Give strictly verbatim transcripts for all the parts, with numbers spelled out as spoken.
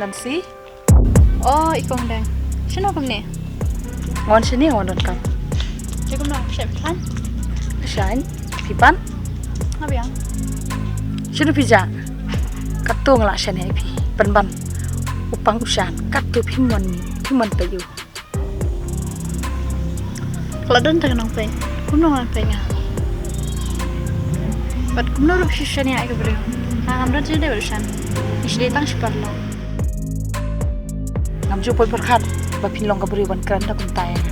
Nancy? Oh, i kong dang. Shano kumne? Ngan shane ngan don kam. Che kumno, shet phi khlaiñ? Shet, phi pan? Nga biang. Shano phi jah? Katto nga la shane phi. Pynban u pang u shan. Katto phim mon mi, phim mon peit u. Ka la don ta ka nongpeit. Kumno ngan peit nga? Bad kumno ruh phi shu shaniah ïa ka briew? Nga ngam don jingïadei bad u shan. Ngi shu dei tang shi paralok. Ngam ju poi pyrkhat ba phin long ka briew ban kren da kumta ïa nga.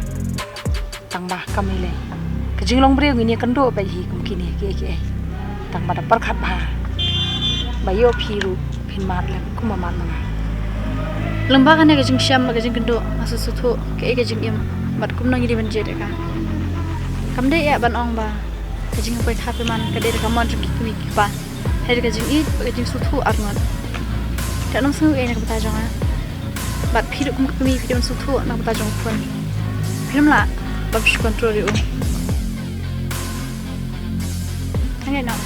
Tang ba kam lei lei. Ka jinglong briew ngin ïakynduh beit hi kum kine kiei kiei. Tang ba da pyrkhat bha ba ïoh phi ruh phin mad lem kumba mad ma nga. Lyngba kane ka jingshem bad ka jingkynduh nga sngewthuh kaei ka jingim bad kumno ngi dei ban jied ïa ka. Kam dei ïa ban ong ba ka jingpoi kha pyrman ka dei da ka mon jong ki kmie ki kpa. Hynrei ka jingïeit bad ka jingsngewthuh arngut. Ka nang sngew ei na ka bynta jong nga. Bad phi ruh kum ka kmie phi dei ban sngewthuh na ka bynta jong u khun. Phim lah ban phi shu control ïa u. Hangne noh.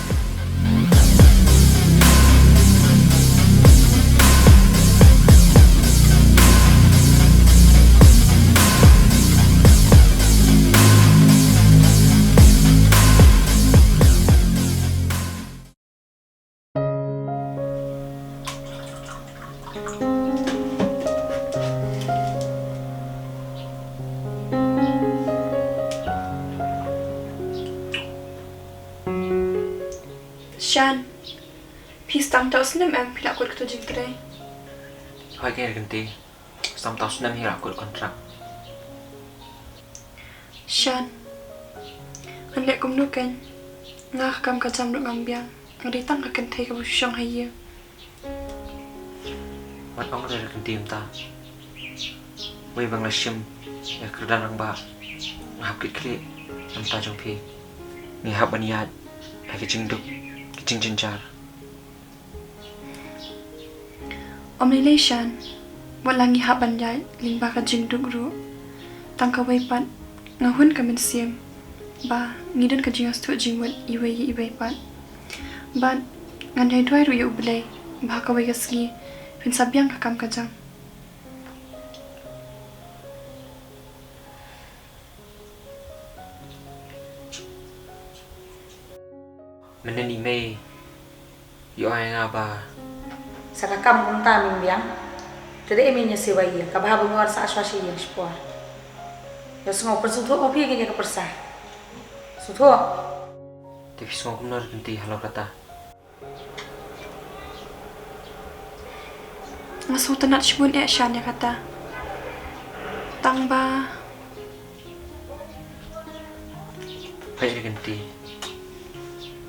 Shan, phi sdang tang u snem em phi la kut katu jingtrei? Hooid keiñ Rynti, sdang tang u snem hi la kut kontrak. Shan, ngan leh kumno keiñ? Nga ka kam ka jam ruh ngam biang. Nga dei tang ka kynthei kaba shu shong ha ïing. Wat ong re Rynti mynta. Wei ba nga la shim ïa ka kyrdan rangbah, nga hap kit khlieh na ka bynta jong phi. Ngi hap ban ïaid ha ka jingduk, ka jingjynjar. Ym lei lei Shan, wat la ngi hap ban ïaid lyngba ka jingduk ruh, tang kawei pat nga hun ka mynsiem ba ngi don ka jingsngewthuh jingmut iwei ïa iwei pat. Bad ngan ïai duwai ruh ïa U Blei ba ha kawei ka sngi phin sa biang ka kam ka jam. Mynne i mei i ong ïa nga ba sa ka kam kumta mim biang. Te dei mim ïa siewai ïa ka bha ba ngi wan sah shuwa shi ïing shipor. Ïa sngew pynsngewthuh ma phi kine ka pyrsa. Sngewthuh. Te phi sngew kumno Rynti halor kata? Nga sngewtynnat shibun eh Shan ïa kata. Tang ba Peit Rynti,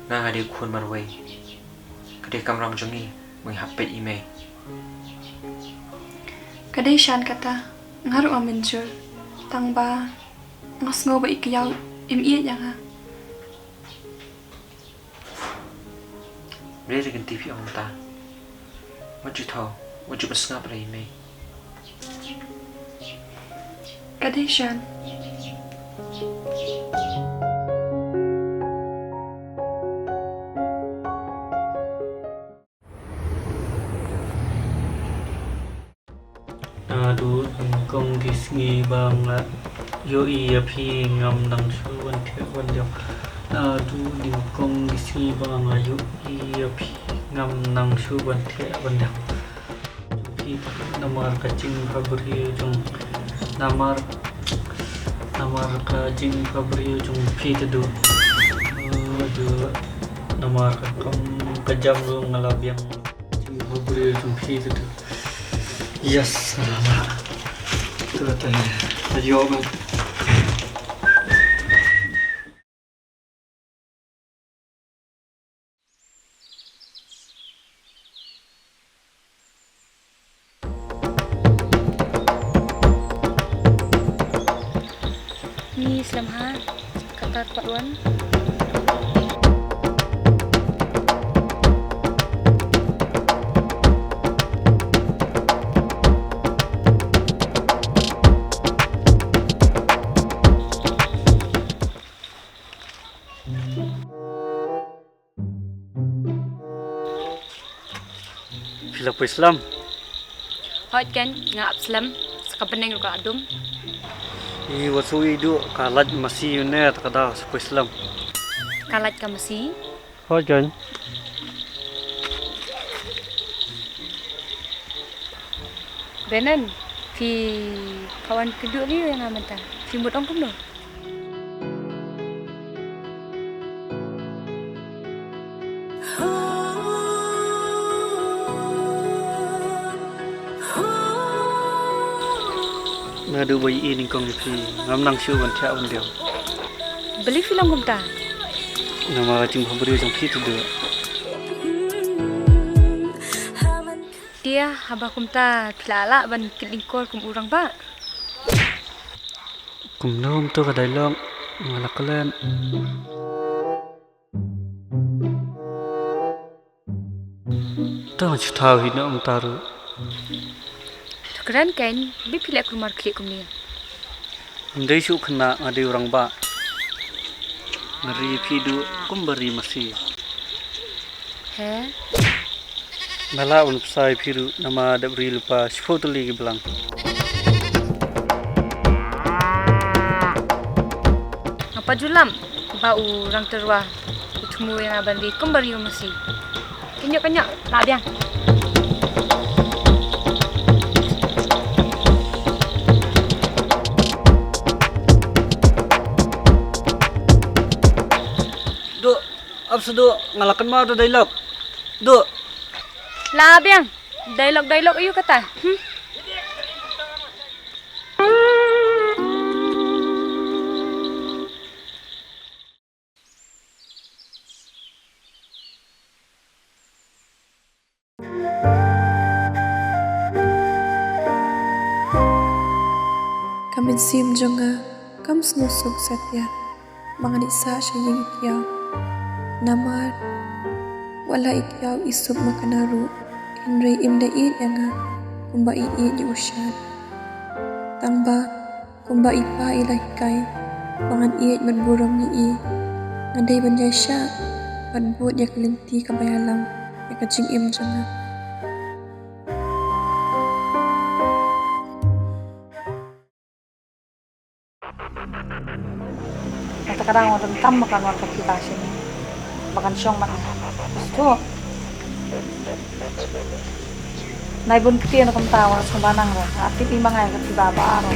nga nga dei u khun marwei. Ka dei kamram jong ngi ba ngi hap peit i mei. Ka dei Shan kata, nga ruh nga mynjur. Tang ba nga sngew ba i Kyiaw im ïeit ïa nga. Balei Rynti phi ong kumta? Wat ju thaw, wat ju pynsngap re i mei. Ka dei Shan. Naduh nyngkong ki sngi ba nga ïohi ïa phi ngam nang shu wan thiah wan jam. Naduh nyngkong ki sngi ba nga ïohi ïa phi ngam nang shu wan thiah wan jam. Phi namar ka jingphabriew jong, namar, namar ka jingphabriew jong phi te duh. Aduh, namar ka kam ka jam ruh nga la biang. Jingpha Yes, alamak. Tu te, ayo, man. Ni slem ha, kata pat wan. Phi la poi slem? Hooid kan, nga ap slem, sa ka bneng ruh ka dum. I wat sui du ka lait masi une ta ka da sa poi slem. Ka lait ka masi? Hooid kan. Brennan, phi phawan kynduh riu ïa nga mynta. Phi mut ong kumno? Naduh ba ïohi nyngkong ïa phi ngam nang shuh ban thiah ban diaw. Balei phi long kumta? Namar ka jingbhabriew jong phi te duh. Te haba kumta phi la lah ban kit lyngkor kum u rangbah? Kumno kumto ka dialogue nga la klet. Tang shu thaw hi na ong taru. To kren kein, balei phi leh kulmar khlieh kumne? Ym dei shuh khynnah, nga dei u rangbah. Nga ri phi duh kumba ri masi. He? Nga lah ban pynshai phi ruh namar dep ri lypa shiphew tylli ki blang. Nga pat ju lap ba u Rangterwa u thmu ïa nga ban ri kumba ri u masi. Kynjoh kynjoh lah biang. Duh, ap sa duh, nga la kynmaw da dialogue. Duh. Lah biang. Dialogue, dialogue aïu kata? Hmm? Ka mynsiem jong nga kam sngewsuk satia ba ngan ïeh sah sha ïing i Kiaw. Namar wat la i Kiaw i suk makna ruh, hynrei im da ïeit ïa nga kumba i ïeit ïa u Shad. Tang ba kumba i pa i la hikai ba ngan ïeit bad burom ïa i, nga dei ban ïaishah bad bud ïa ka lynti kaba ïalam ïa ka jingim jong nga. Kata ka dang wan tam ba kan wan ka phi ta shin ba kan shong man. Sto. Nai bun kti na kumta wan sngewbha nang ra. Ati pi mangai ka phi ba ba ro.